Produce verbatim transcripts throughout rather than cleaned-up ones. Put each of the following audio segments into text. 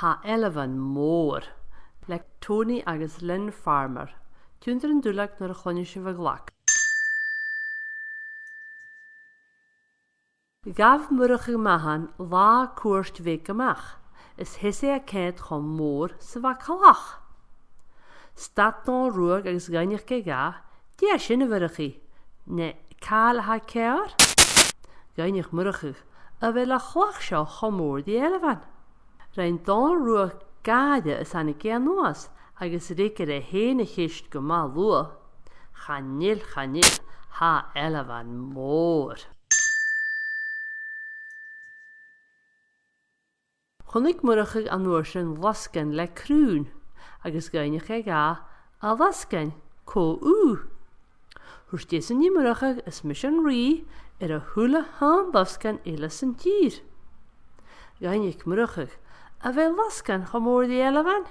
Tha ailbhean mòr, le Tony agus Lynn Farmer. Tionndaidh an duilleag nuair a chluinneas sibh an glag. Ghabh Murchadh Mathan latha cuairt bheag a-mach, is sheas e a coimhead cho mòr 's a bha clach. Stad Dòmhnall Ruadh agus dh'fhaighnich e dha, "Dè tha sin, a Mhurchaidh? An e càil a tha ceàrr?" Dh'fhaighnich Murchadh, "A bheil a' chlach seo cho mòr ri ailbhean?" Rinn Dòmhnall Ruadh gàire is thàinig e a-nuas, agus fhreagair e fhèin a' cheist gu math luath, "Chan eil, chan eil, tha ailbhean mòr." Chunnaic Murchadh an uair sin losgann le crùn, agus dh'fhaighnich e dha, "A losgainn, cò thu?" Thuirt esan ri Murchadh, "Is mise an rìgh air a h-uile h-aon losgann eile san tìr." Dh'fhaighnich Murchadh, "A bheil losgann cho mòr ri ailbhean?"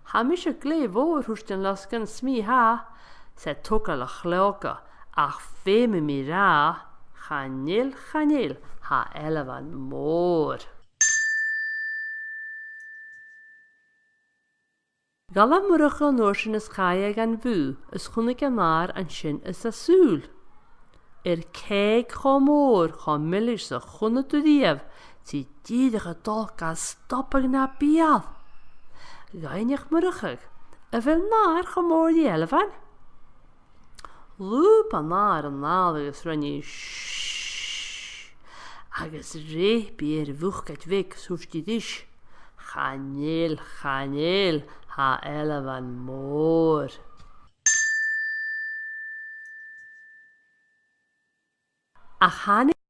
"Tha mise glè mhòr," thuirt an losgann, "'s mi tha, 's e togail a' chleòca, ach feumaidh mi ràdh, chan eil, chan eil, tha ailbhean mòr." Dh'fhalbh Murchadh an uair sin is chaidh e dhan bhùth, is chunnaic e an adhar an sin anns an sùil. Air cèic cho mòr, cho milis 's a chunnaic tu riamh, 's i dìreach a' dol gan stobadh na beul. Dh'fhaighnich Murchadh, "A bheil an adhar cho mòr ri ailbhean?" Lùb an adhar an adhar agus rinn i "Shh", agus reub i air a' bhucaid bheag 's thuirt i ris, "Chan eil, chan eil, tha ailbhean mòr." Ach thàinig